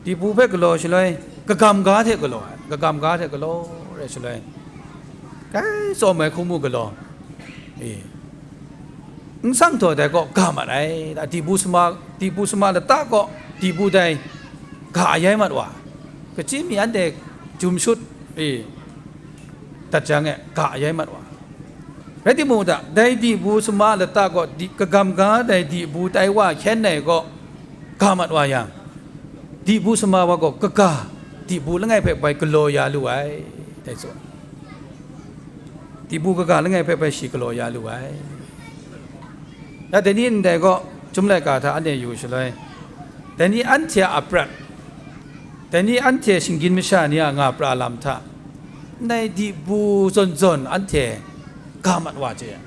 Dibu hpe galaw shaloi, kagam ga hte galaw ai, kagam ga hte galaw rai shaloi, kai tsawm ai hku mu galaw, e, n sang htaw dai gaw ga mat ai, da, dibu sama, dibu sama lata gaw dibu dai ga ayai mat wa, kachyi mi anhte jum shut, e, dat jang e ga ayai mat wa. Rai timung, da, dai dibu sama lata gaw di-, kagam ga dai dibu tai wa hkyen ai gaw ga mat wa yang, dibu sama wa gaw kaga dibu langai hpe bai galaw ya lu ai, dai tsun. Dibu kaga langai hpe bai shi galaw ya lu ai. Ya, dai ni ndai gaw, Chyum laika hta anhte yu shaloi, dai ni anhte a aprat, dai ni anhte shinggyim masha ni a nga pra lam hta, ndai dibu zawn zawn anhte ga mat wa chye ai.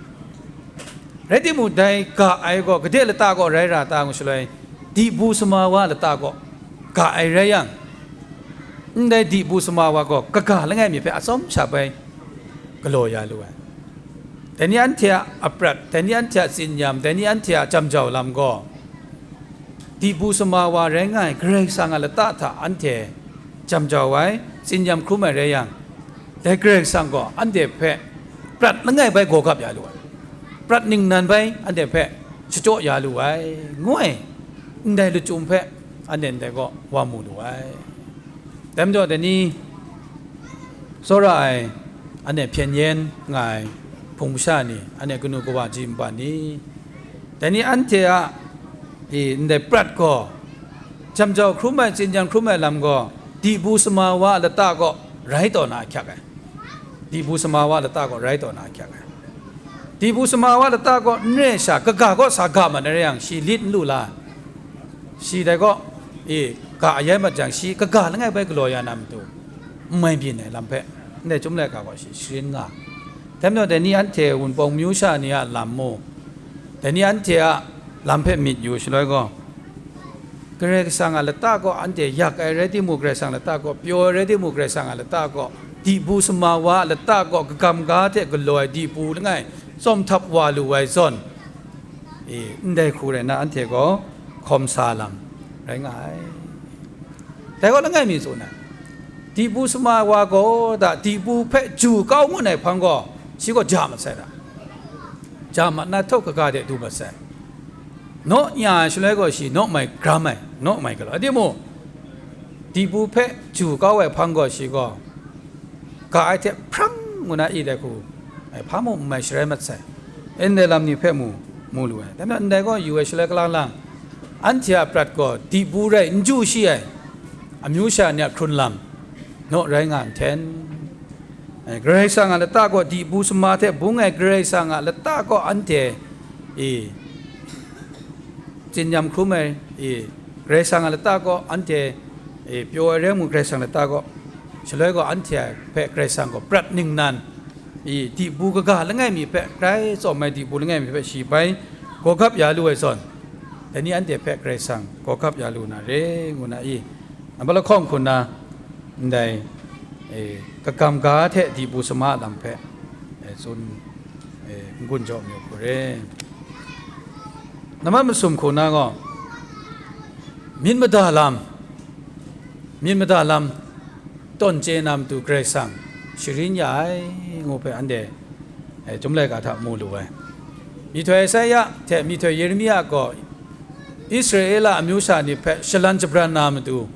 Rai timung, dai ga ai gaw gade lata gaw rai ra ta ngu shaloi, dibu sama wa lata gaw ga ai rai yang, ndai dibu sama wa gaw kaga langai mi hpe atsawm sha bai galaw ya lu ai. Dai ni anhte a aprat, dai ni anhte a tsinyam, dai ni anhte a jam jau lam gaw, dibu sama wa rai nga ai Karai Kasang a lata hta anhte jam jau ai, tsinyam hkrum ai rai yang, dai Karai Kasang gaw anhte hpe prat langai bai gawgap ya lu ai, prat ningnan bai anhte hpe shachyaw ya lu ai, ngu ai, ndai lachyum hpe anhte ndai gaw wa mu lu ai. Dai majaw, dai ni tsawra ai, anhte hpyen yen nga ai hpung masha ni, anhte kanu kawa ji npan ni, dai ni anhte a, i, ndai prat gaw, jam jau hkrum ai, tsinyam hkrum ai lam gaw, Dibu sama wa a lata kaw rai taw na ahkyak ai. Dibu sama wa a lata kaw rai taw na ahkyak ai. Dibu sama wa a lata kaw n re sha, kaga kaw sa ga mat na rai yang, shi lit n lu la. Shi dai kaw, e, ga ayai mat jang, shi kaga langai bai galaw ya na matu, n mai byin ai lam hpe, ndai chyum laika gaw shi sharin nga. Dai majaw, dai ni anhte Wunpawng myu sha ni a lam mu, dai ni anhte a lam hpe myit yu shaloi gaw, Karai Kasang a lata kaw anhte yak ai rai timung, Karai Kasang lata kaw pyaw ai rai timung, Karai Kasang a lata kaw dibu sama wa a lata kaw kagam ga hte galaw ai dibu langai tsawm htap wa lu ai zawn, e, ndai hku rai na, anhte gaw hkawm sa lam rai nga ai. Dai gaw langai mi tsun ai, dibu sama wa gaw da dibu hpe ju kau ngut ai hpang gaw, shi gaw ja mat sai da, ja mat na htawk kaga de du mat sai. Naw nya ai shaloi gaw, shi naw mai gram ai, naw mai galaw ai. Timung, dibu hpe ju kau ai hpang gaw, shi gaw ga ai hte hprang ngu na i dai hku, ai hpa mung n mai sharai mat sai. Ndai lam ni hpe mu, mu lu ai. Dai majaw, ndai gaw yu ai shaloi, kalang lang, anhte a prat gaw dibu rai n ju shi ai amyu sha ni a hkrun lam naw rai nga nhten. Ai, Karai Kasang a lata kaw dibu sama hte bung ai, Karai Kasang a lata kaw anhte, e, tsin-yam hkrum ai, e, Karai Kasang a lata kaw anhte, e, pyaw ai rai mung, Karai Kasang lata kaw, shaloi gaw anhte hpe Karai Kasang gaw prat ningnan, e, dibu kaga langai mi hpe, grai tsawm ai dibu langai mi hpe shi bai gawgap ya lu ai zawn, dai ni anhte hpe Karai Kasang gawgap ya lu na re, ngu na i, nambat lahkawng hku nna, ndai, e, kagam ga hte dibu sama a lam hpe, e, tsun, e, n-gun jaw mayu hku re. Nambat masum hku na gaw, myit mada lam, myit mada lam tawn chye na matu Karai Kasang sharin ya ai, ngu hpe anhte, e, Chyum Laika hta mu lu ai. Myihtoi Esaia hte myihtoi Yeremia gaw Israela amyu sha ni hpe shalan shabran na matu,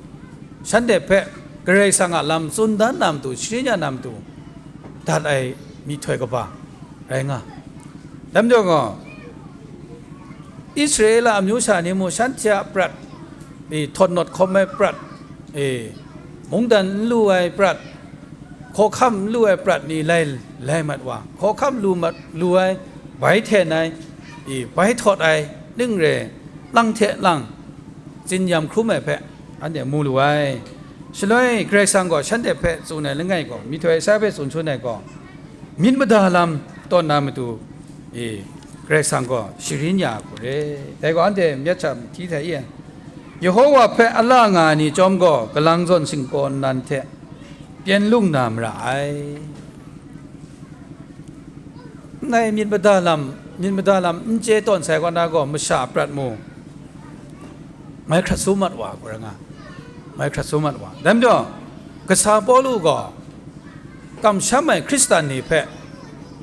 shanhte hpe Karai Kasang a lam tsun dan na matu, sharin ya na matu, dat ai myihtoi kaba rai nga. Dai majaw gaw, Israela amyu sha ni mung shanhte a prat, e, htawn nawt hkawm ai prat, e, mungdan n lu ai prat, hkawhkam n lu ai prat ni lai, lai mat wa, hkawhkam lu mat, lu ai, bai hten ai, e, bai htawt ai, ning re, lang hte lang, tsin-yam hkrum ai hpe anhte mu lu ai. Shaloi Karai Kasang gaw shanhte hpe tsun ai langai gaw, myihtoi Esaia hpe tsun shangun ai gaw, myit mada lam tawn na matu, e, Karai Kasang gaw sharin ya hku re. Dai gaw anhte myit hta hti hta i ai. Yehowa hpe a la nga ai ni chyawm gaw, kalang zawn singkaw nnan hte pyen lung na mara ai. Ndai myit mada lam, myit mada lam n chye tawn sai kaw na gaw, masha a prat mung mai hkrat su mat wa, hku rai nga, mai hkrat su mat wa. Dai majaw, kasa Pawlu gaw kamsham ai Hkristan ni hpe,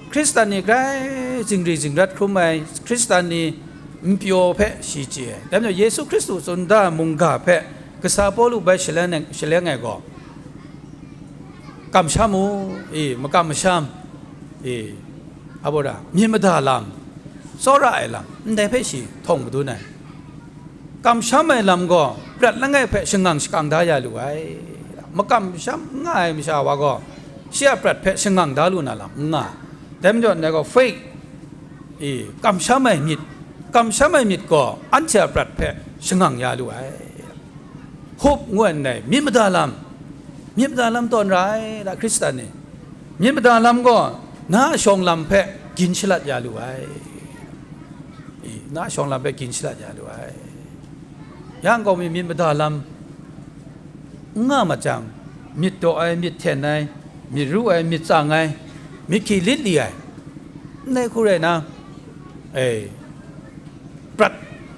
Hkristan ni grai zingri zingrat hkrum ai Hkristan ni npyaw hpe shi chye ai. Dai majaw, Yesu Hkristu tsun da mungga hpe kasa Pawlu bai shaleng ai, shaleng ai gaw, kamsham u, e, makam masham, e, a bora, myit mada lam, tsawra ai lam, ndai hpe shi htawng madun ai. Kamsham ai lam gaw prat langai hpe shangang shakang da ya lu ai. Makam masham n nga ai masha wa gaw, shi a prat hpe shangang da lu na lam n nga. Dai majaw, ndai gaw faith, e, kamsham ai myit, kamsham ai myit gaw anhte a prat hpe shangang ya lu ai. Hub ngu ai ndai, myit mada lam, myit mada lam tawn ra ai, da Hkristan ni. Myit mada lam gaw na a shawng lam hpe gin shalat ya lu ai. E, na a shawng lam hpe gin shalat ya lu ai. Yang gaw mi myit mada lam n nga mat jang, myit daw ai, myit hten ai, myit ru ai, myit tsang ai, myit hkyi lit li ai, ndai hku rai na, e, prat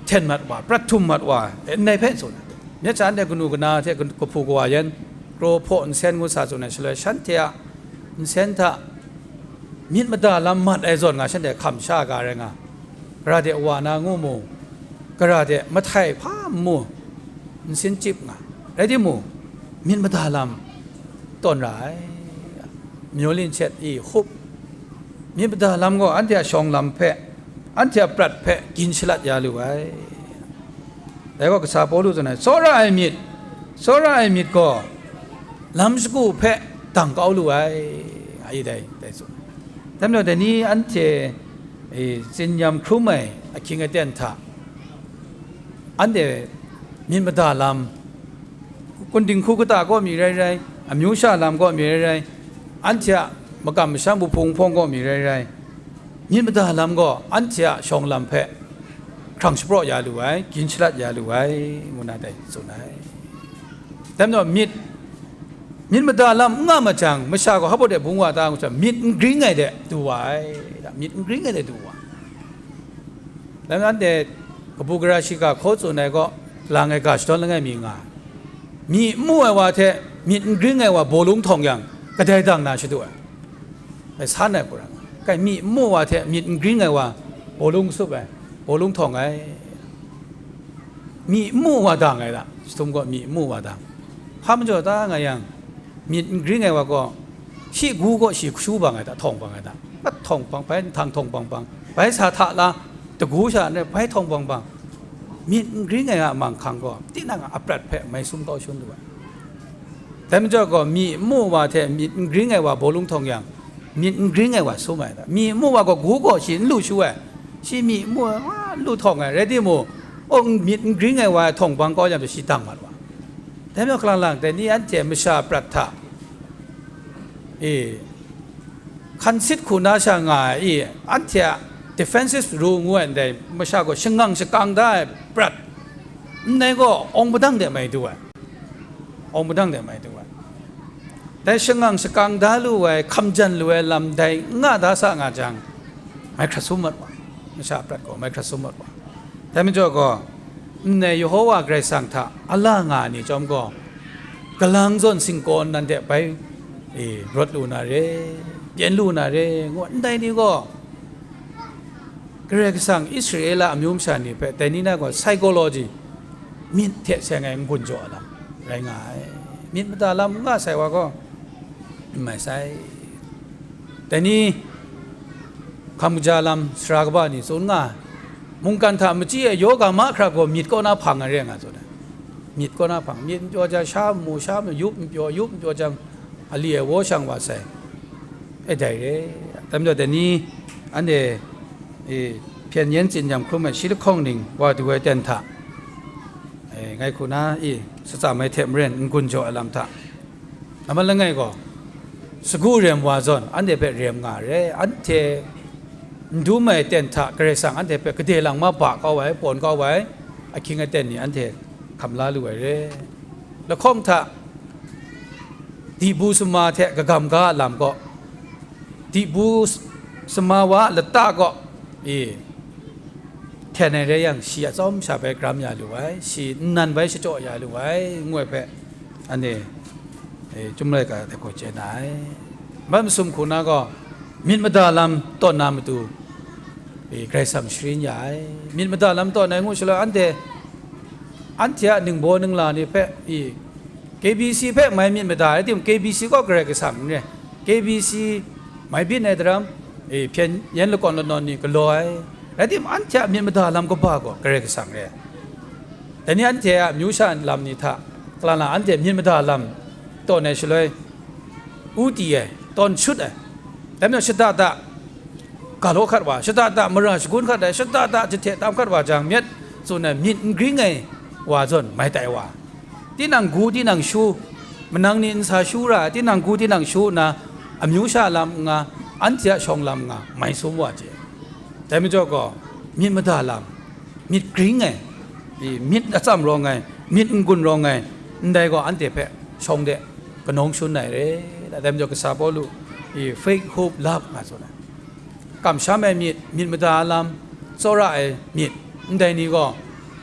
hten mat wa, prat htum mat wa, e, ndai hpe tsun ai. Myit sha anhte kanu kana hte kahpu kawa yan, kraw hpaw nsen ngu sa tsun ai shaloi, shanhte a nsen hta myit mada lam mat ai zawn nga, shanhte hkam sha ga rai nga, gara de wa na ngu mu, gara de mahtai hpa n mu, nsin chyip nga, rai timung, myit mada lam tawn ra ai, myu lin shet i hkup, myit mada lam gaw anhte a shawng lam hpe, anhte a prat hpe gin shalat ya lu ai. Dai gaw kasa Pawlu tsun ai, tsawra ai myit, tsawra ai myit gaw lam shagu hpe dang kau lu ai, nga i dai, dai tsun. Dai majaw, dai ni anhte, e, tsin-yam hkrum ai ahkying aten hta, anhte myit mada lam, kun dinghku kata kaw mi rai rai, amyu sha lam kaw mi rai rai, anhte a makam masham wuhpung hpawng kaw mi rai rai, myit mada lam gaw anhte a shawng lam hpe hkrang shapraw ya lu ai, gin shalat ya lu ai, ngu na dai tsun ai. Dai majaw myit, myit mada lam n nga ma jang, masha gaw hpa de bung wa ta ngu jang, myit n gring ai de du wa ai, myit n gring ai de du wa. Dai majaw anhte kabu gara shiga hkaw tsun ai gaw, lang ai ga shadawn langai mi nga ai. Myi n mu ai wa hte myit n gring ai wa bawlung htawng yang, kadai dang na shadu ai. Dai san ai hku rai nga ai. Kai, myi n mu wa hte myit n gring ai wa bawlung tsup ai, bawlung htawng ai. Myi n mu wa dang ai da, jahtum gaw myi n mu wa dang. Hpa majaw ta nga yang, myit n gring ai wa gaw, shi gu gaw shi hkashu bang ai da, htawng bang ai da, mat htawng bang, bai nhtang htawng bang bang, bai sa hta la, dagu sha n rai, bai htawng bang bang, myit n gring ai a manghkang gaw, tinang a aprat hpe mai sum kau shangun lu ai. Dai majaw gaw, myi n mu wa hte myit n gring ai wa bawlung htawng yang, myit n gring ai wa sum ai da. Myi n mu wa gaw, gu gaw shi n lu shu ai, shi myi n mu ai, wa, n lu htawng ai, rai timung, o, myit n gring ai wa htawng bang kau yang, shi dang mat wa. Dai majaw, hkalang lang, dai ni anhte masha prat hta, e, hkan sit hku na sha nga ai, i, anhte a defensive rule ngu ai ndai, masha gaw shangang shakang da ai prat, ndai gaw awng padang de mai du ai, awng padang de mai du ai. Dai shangang shakang da lu ai, hkam jan lu ai lam dai n nga da sa nga jang, mai hkrat sum mat wa, masha prat gaw mai hkrat sum mat wa. Dai majaw gaw, ndai Yehowa Karai Kasang hta a la nga ai ni chyawm gaw, kalang zawn singkawn nanhte bai, e, rawt lu na re, pyen lu na re, ngu ndai ni gaw, Karai Kasang Israela amyu masha ni hpe dai ni na gaw psychology, myit hte seng ai n-gun jaw ai lam rai nga ai. Myit mada lam n nga sai wa gaw, n mai sai. Dai ni, hkam kaja lam sara kaba ni tsun nga ai, mungkan hta machyi ai yoga mahkra gaw myit kaw na hpang ai re nga tsun ai. Myit kaw na hpang, myit n pyaw jang, sha n mu, sha n mu, yup n pyaw, yup n pyaw jang, a li ai waw shang wa sai. E dai re. Dai majaw, dai ni, anhte, e, hpyen yen tsin-yam hkrum ai shi lahkawng ning wa du ai ten hta, e, ngai hku na, e, shachyam ai hte maren n-gun jaw ai lam hta, nambat langai gaw, sagu rem wa zawn, anhte hpe rem nga ai re. Anhte n dum ai ten hta Karai Kasang anhte hpe gade lang ma ba kau ai, pawn kau ai, ahkying aten ni anhte hkam la lu ai re. Lahkawng hta, dibu sama hte kagam ga a lam gaw, dibu s-, sama wa a lata gaw, e, hten ai rai yang, shi a tsawm sha bai karam ya lu ai, shi nnan bai shachyaw ya lu ai, ngu ai hpe, anhte, e, Chyum laika de gaw chye na ai. Mat masum hku na gaw, myit mada lam tawn na matu, e, Karai Kasang sharin ya ai. Myit mada lam tawn ai ngu shaloi, anhte, anhte a ningbaw ningla ni hpe, e, K B C hpe mai myit mada ai, rai timung, K B C gaw Karai Kasang n re. K B C mai byin ai daram, e, hpyen yen lakawn lanawn ni galaw ai, rai timung, anhte a myit mada lam kaba gaw Karai Kasang re. Dai ni anhte a amyu sha lam ni hta, kalang lang anhte myit mada lam tawn ai shaloi, u ti ai, tawn shut ai, dai majaw shada da ga law hkat wa, shada da mara shagun hkat ai, shada da jahte tam hkat wa jang, myit tsun ai, myit n gring ai wa zawn mai tai wa, tinang gu, tinang shu, manang ni n sa shu ra ai, tinang gu, tinang shu nna, amyu sha lam n nga, anhte a shawng lam n nga, mai sum wa chye. Dai majaw gaw, myit mada lam, myit gring ai, i, myit atsam rawng ai, myit n-gun rawng ai, ndai gaw anhte hpe shawng de kanawng shun ai re. Dai majaw kasa Pawlu, i, fake hope love nga tsun ai. Kamsham ai myit, myit mada lam, tsawra ai myit, ndai ni gaw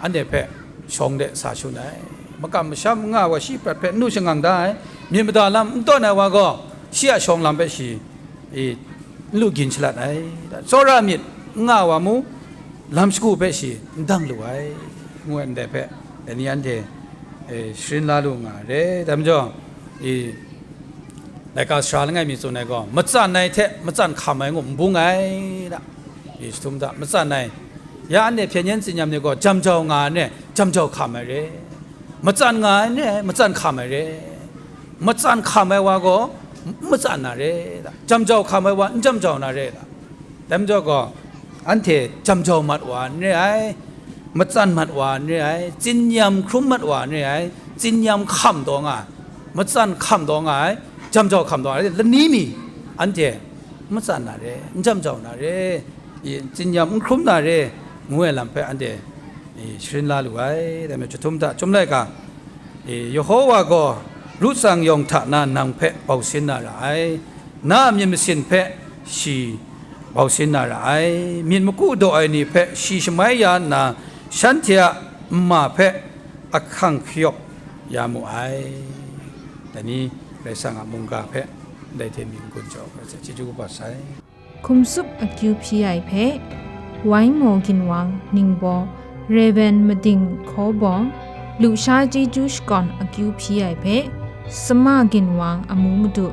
anhte hpe shawng de sa shun ai. Makam masham n nga wa shi prat hpe n lu shangang da ai. Myit mada lam n tawn ai wa gaw, shi a shawng lam hpe shi, e, n lu gin shalat ai. Tsawra myit n nga wa mu, lam shagu hpe shi n dang lu ai, ngu ai ndai hpe, dai ni anhte, e, sharin la lu nga ai re. Dai majaw, e, laika sara langai mi tsun ai gaw, matsan ai hte matsan hkam ai ngu n bung ai, da. E, jahtum hta, matsan ai, ya anhte hpyen yen tsin-yam ni gaw, jam jau nga ai n rai, jam jau hkam ai re, matsan nga ai n rai, matsan hkam ai re. Matsan hkam ai wa gaw n matsan na re ta? Jam jau hkam ai wa n jam jau na re ta? Dai majaw gaw, anhte jam jau mat wa n re ai, matsan mat wa n re ai, tsinyam hkrum mat wa n re ai, tsinyam hkam taw nga ai, matsan hkam taw nga ai, jam jau hkam taw nga ai, lani mi anhte n matsan na re, n jam jau na re, i, tsinyam n hkrum na re, ngu ai lam hpe anhte, i, sharin la lu ai. Dai majaw, chyahtum hta chyum laika, e, Yehowa gaw ru tsang yawng hta na nang hpe bau sin na ra ai, na a myit masin hpe shi bau sin na ra ai, myit maku daw ai ni hpe shi shamai ya nna, shanhte a nma hpe ahkang hkayawp ya mu ai. Dai ni Karai Kasang a mungga hpe ndai hte myi n-gun jaw ai hte chyeju kaba sai. Hkum tsup akyu hpyi ai hpe, Waimaw ginwang ningbaw, Reven mading hkaw bawng, lusha chyeju shakawn akyu hpyi ai hpe, sama ginwang amu madu,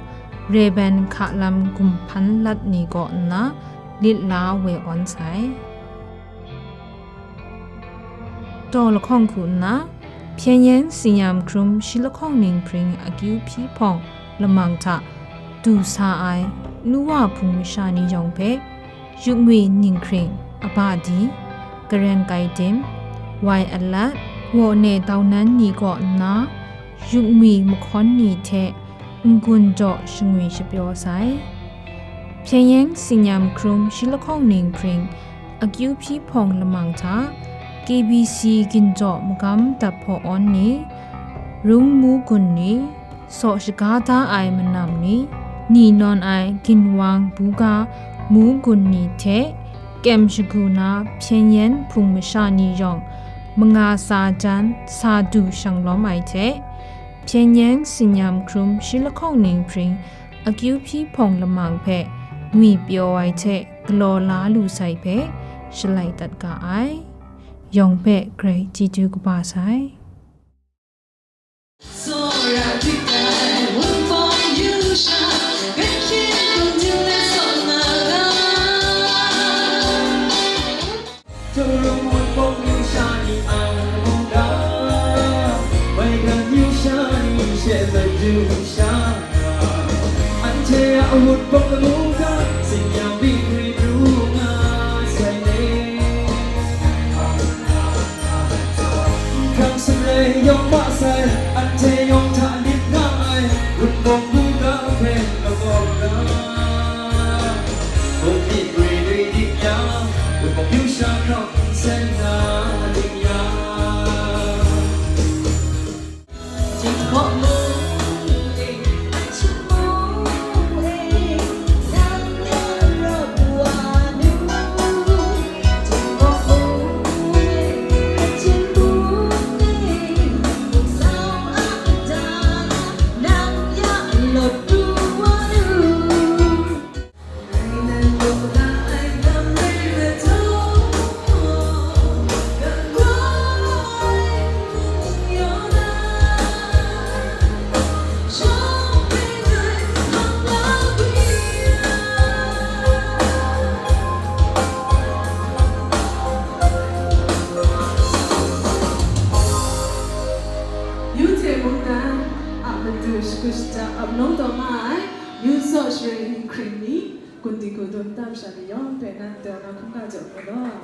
Reven hka lam gumhpan lat ni kaw nna, lit la we awn sai. Taw lahkawng hku nna, hpyen yen tsinyam hkrum shi lahkawng ning hpring akyu hpyi hpawng lamang hta du sa ai, nu wa hpung masha ni yawng hpe, yukngwi ninghkring, aba di, karen kai dim, wai alat, waw ne daunan ni kaw nna, yukngwi mahkawn ni hte n-gun jaw shangwi shapyaw sai. Hpyen yen tsinyam hkrum shi lahkawng ning hpring akyu hpyi hpawng lamang hta, K B C ginjaw magam dap hpaw awn ni, rung mu gun ni, saw shaga da ai manam ni, ni nawn ai ginwang buga mu gun ni hte kyem shagu na hpyen yen hpung masha ni yawng manga sa jan sa du shang lawm ai hte, hpyen yen tsinyam hkrum shi lahkawng ning hpring akyu hpyi hpawng lamang hpe ngwi pyaw ai hte galaw la lu sai hpe shalai dat ga ai. Yawng hpe grai chyeju kaba sai. Yu hte mungdan a matu shakut shata ap nawng taw nga ai, yu saw share hkring ni, gun di gun dum tam sha ni yawng hpe nan taw na hkungga jaw mu law.